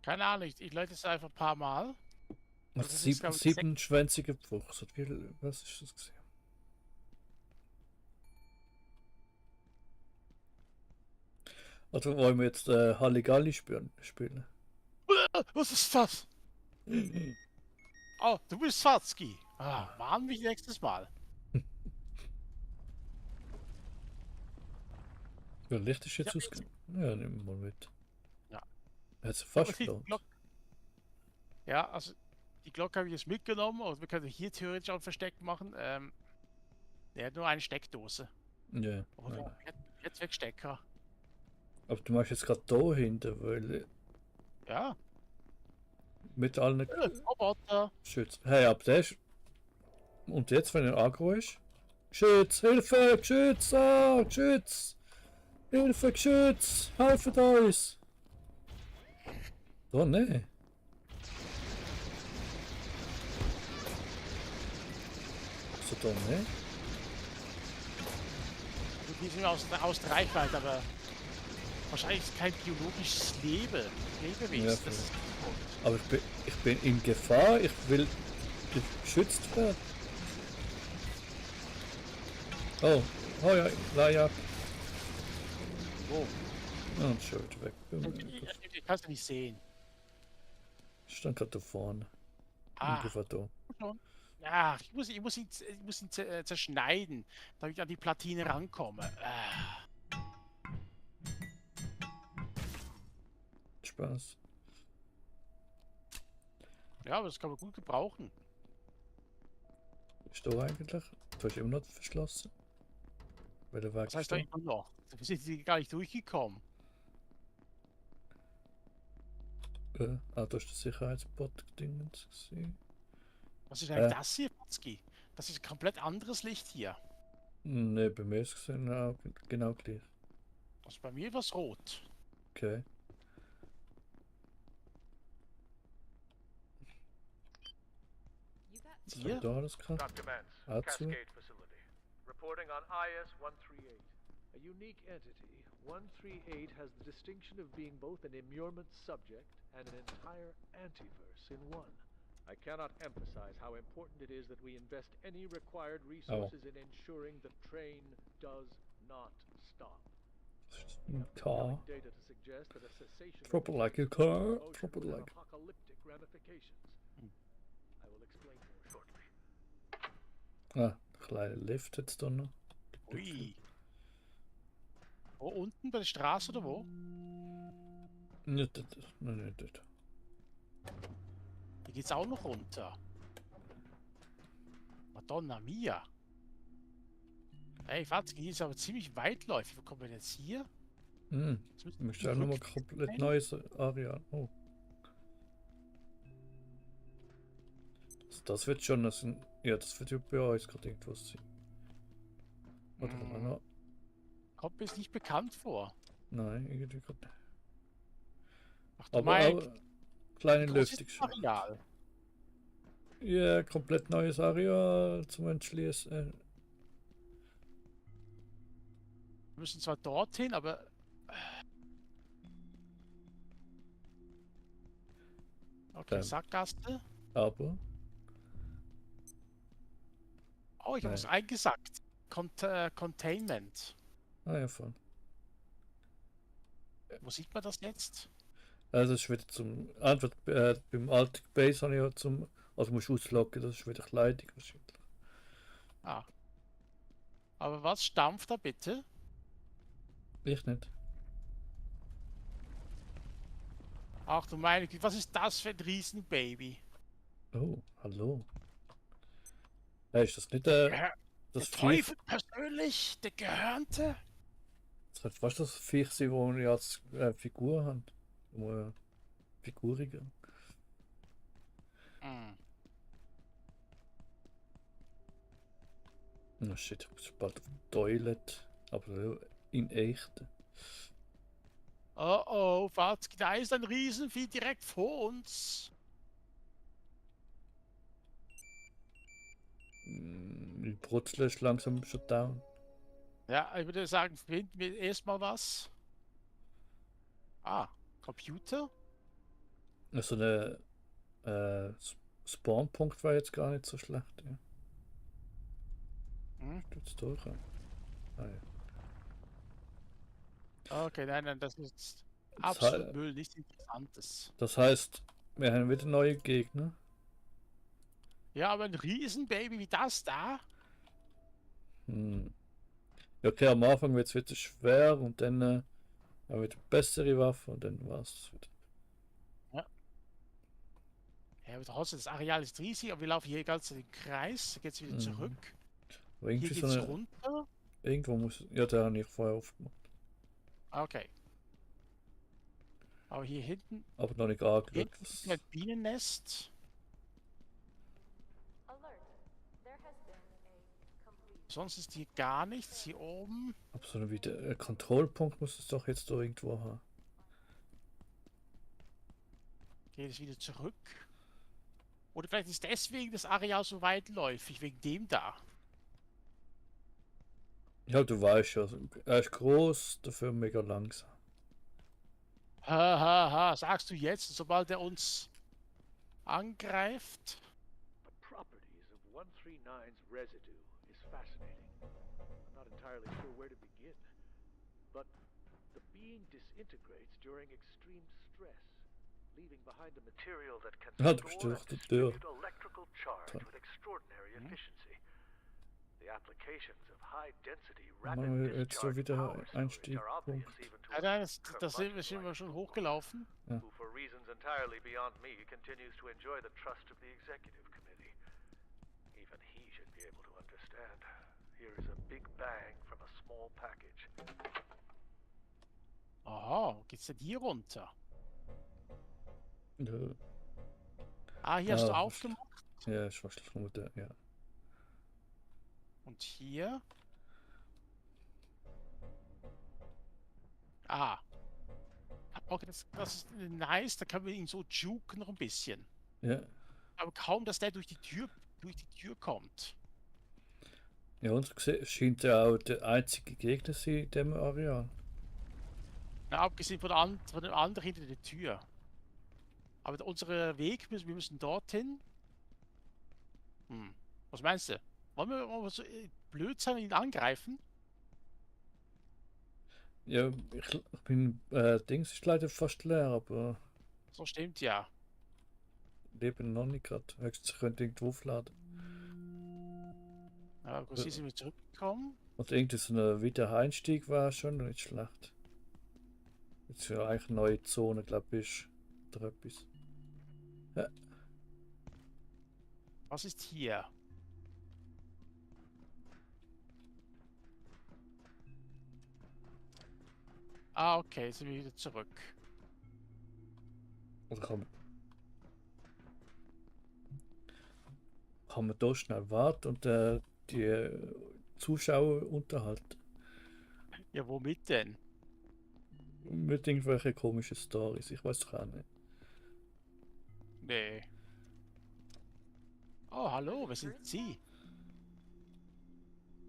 Keine Ahnung, ich leite es einfach ein paar Mal. Was Das ist, glaub ich, siebenschwänzige Fuchs. Was ist das gesehen? Also wollen wir jetzt Halligalli spielen? Was ist das? Oh, du bist Fatzki. Warn mich nächstes Mal. Ja, Licht ist jetzt Ja, ausgegangen. Ja, nehmen wir mal mit. Ja. Er hat sich Aber fast die gelohnt. Ja, also die Glocke habe ich jetzt mitgenommen und wir können hier theoretisch auch ein Versteck machen. Der hat nur eine Steckdose. Ja, Oder ja. jetzt Wegstecker. Aber du machst jetzt gerade da hinten, weil Ja. mit allen Roboter. Schützen. Hey, ab der ist. Und jetzt, wenn er aggro ist? Geschütz! Hilfe! Geschütz! Ah! Geschütz! Hilfe! Geschütz! Helfet uns! Oh ne. So da ne? Also die sind aus der Reichweite, aber wahrscheinlich ist kein biologisches Lebewesen. Ja, Das vielleicht. ist gut. Aber ich bin in Gefahr. Ich will geschützt werden. Oh, oh ja, Laia. Oh. Oh, schon wieder weg. Ich kann es nicht sehen. Ich stand gerade da vorne. Ah. Ungefähr da. Ja, ich muss ihn zerschneiden, damit ich an die Platine rankomme. Spaß. Ja, aber das kann man gut gebrauchen. Ist da eigentlich? Du hast immer noch verschlossen. Weil der Weg Was heißt ist da da. immer noch? Wir sind hier gar nicht durchgekommen. Da ist der Sicherheitsbot-Dingens gesehen. Was ist eigentlich das hier, Patzki? Das ist ein komplett anderes Licht hier. Ne, bei mir ist es genau gleich. Also bei mir war es rot. Okay. Was Hier? hab ich da alles gehabt? Dr. Mance, Dazu? Cascade Facility. Reporting on IS-138. A unique entity, 138 has the distinction of being both an immurement subject and an entire antiverse in one. I cannot emphasize how important it is that we invest any required resources in ensuring the train does not stop. Car. Data to suggest that a cessation Drop it of like a car. motion Drop it would have like. apocalyptic ramifications. I will explain more shortly. Ah, kleine Lift jetzt da noch. Ui. Wo unten bei der Straße oder wo? Nicht dort. Nein, nicht dort. Hier geht's auch noch runter. Madonna mia. Hey, Fatzki, hier ist aber ziemlich weitläufig. Wo kommen wir denn jetzt hier? Hm. Jetzt müssen Du möchtest auch nochmal komplett rein. neues Areal. Oh. Das wird schon, ja, das wird ja bei uns gerade irgendwas sein. Oder noch? Kommt mir jetzt nicht bekannt vor. Nein, irgendwie gerade. Ach du Aber mein, auch kleine groß ist Lüftung das schon. Areal? Ja, komplett neues Areal zum Entschließen. Wir müssen zwar dorthin, aber... Okay, Sackgasse. Aber. Oh, ich habe was Nein. eingesackt. Containment. Ah ja, voll. Wo sieht man das jetzt? Also, es ist wieder zum. Antwort beim alten Base habe ich ja zum. Also, musst du ausloggen, das ist wieder Kleidung wahrscheinlich. Ah. Aber was stampft da bitte? Ich nicht. Ach du meine Güte, was ist das für ein Riesenbaby? Oh, hallo. Hey, ist das nicht Der das Viech? Teufel persönlich? Der Gehörnte? Das könnte fast das Viech sein, wo wir als Figur haben. Figuriger. Hm. Oh shit, ich bin bald auf dem Toilet. Aber in echt. Oh oh, warte, da ist ein Riesenvieh direkt vor uns. Die Brutzel ist langsam schon down. Ja, ich würde sagen, finden wir erstmal was. Ah, Computer? Also der Spawnpunkt war jetzt gar nicht so schlecht. Ja. Hm? Tut's durch. Ja. Ah, ja. Okay, nein, das ist Das absolut hei- Müll, nichts Interessantes. Das heißt, wir haben wieder neue Gegner. Ja, aber ein Riesenbaby wie das da? Hm. Ja, okay, am Anfang wird es wieder schwer und dann haben wir wieder bessere Waffen und dann war es wieder. Ja, aber trotzdem, das Areal ist riesig, aber wir laufen hier ganz in den Kreis. Da geht's wieder Mhm. zurück. Aber Hier irgendwie so geht's eine. runter. Irgendwo muss. Ja, der habe ich vorher aufgemacht. Okay. Aber hier hinten, Aber noch nicht angeschaut. hinten ist ein Bienennest. Sonst ist hier gar nichts. Hier oben. Aber so ein Kontrollpunkt muss es doch jetzt da irgendwo haben. Geht es wieder zurück. Oder vielleicht ist deswegen das Areal so weitläufig, wegen dem da. Ja, du weißt ja, er ist groß, dafür mega langsam. Ha, ha, ha, sagst du jetzt, sobald er uns angreift? The properties of 139's residue is fascinating. I'm not entirely sure where to begin. But the being disintegrates during extreme stress, leaving behind a material that can Ah, du bist store durch and die Tür. distribute electrical charge Toll. with extraordinary efficiency. The applications of high-density Machen wir rapid jetzt so discharge wieder power storage are obvious Einstiegspunkt. even to Ja, a das sind wir schon hochgelaufen. who, for reasons entirely beyond me, continues to enjoy the trust of the executive committee. Even he should be able to understand. Here is a big bang from a small package. Aha, wo geht's denn hier runter? Ja, Ah, hier hast du Ah, aufgemacht. ja, ich war schon mit der, ja. Und hier. Ah. Okay, das ist nice, da können wir ihn so juken noch ein bisschen. Ja, Aber kaum, dass der durch die Tür kommt. ja, und scheint ja auch der einzige Gegner sein in diesem Areal. Na, abgesehen von dem anderen hinter der Tür. Aber unser Weg, wir müssen dorthin. Hm. Was meinst du? Wollen wir so blöd sein und ihn angreifen? Ja, ich bin, Dings ist leider fast leer, aber So stimmt ja. Leben noch nicht gerade. Höchstens ich könnte irgendwo aufladen. Aber gut, hier sind wir zurückgekommen. Und irgendwie so ein Wiedereinstieg war schon nicht schlecht. Jetzt ja eigentlich eine neue Zone, glaube ich, oder etwas. Was ist hier? Ah, okay, jetzt sind wir wieder zurück. Oder kann man da schnell warten und die Zuschauer unterhalten. Ja, womit denn? Mit irgendwelchen komischen Stories, ich weiß doch auch nicht. Nee. Oh, hallo, wer sind Sie?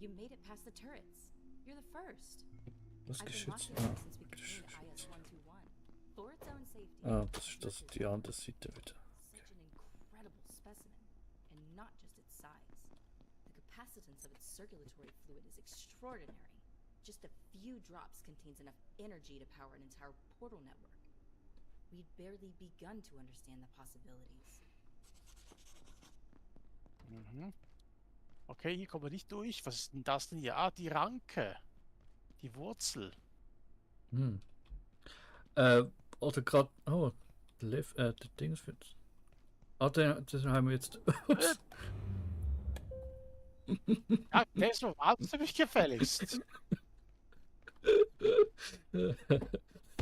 You made it past the turrets. You're the first. Was I've been Geschütz? watching Ah, you since we Geschütz. completed IS-121. For its own safety. Ah, das ist die andere Seite wieder. Such an incredible specimen, and not just its size. The capacitance of its circulatory fluid is extraordinary. Just a few drops contains enough energy to power an entire portal network. We'd barely begun to understand the possibilities. Mhm. Okay, hier kommen wir nicht durch. Was ist denn das denn hier? Ah, die Ranke. Die Wurzel. Hm. Oder gerade. Oh, der Dings wird. Ah, den haben wir jetzt. Ups. Ja, das wartest du mich gefälligst.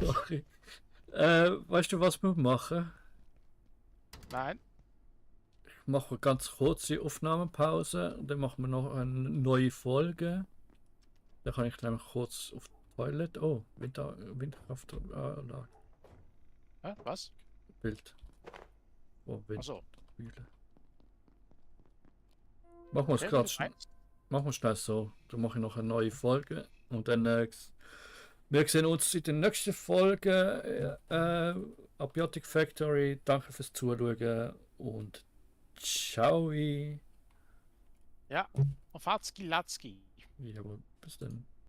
Sorry. Weißt du, was wir machen? Nein. Ich mache eine ganz kurze Aufnahmepause und dann machen wir noch eine neue Folge. Da kann ich nämlich kurz auf Toilet. Oh, Windkraftanlage. Hä? Was? Bild. Oh, Achso. Windmühle. Machen wir es Okay, gerade du schnell. meinst? Machen wir schnell so. Dann mache ich noch eine neue Folge. Und dann wir sehen uns in der nächsten Folge. Abiotic Factory. Danke fürs Zuschauen und ciao. Ja. Auf Hatski Latzki. Jawohl, bis dann.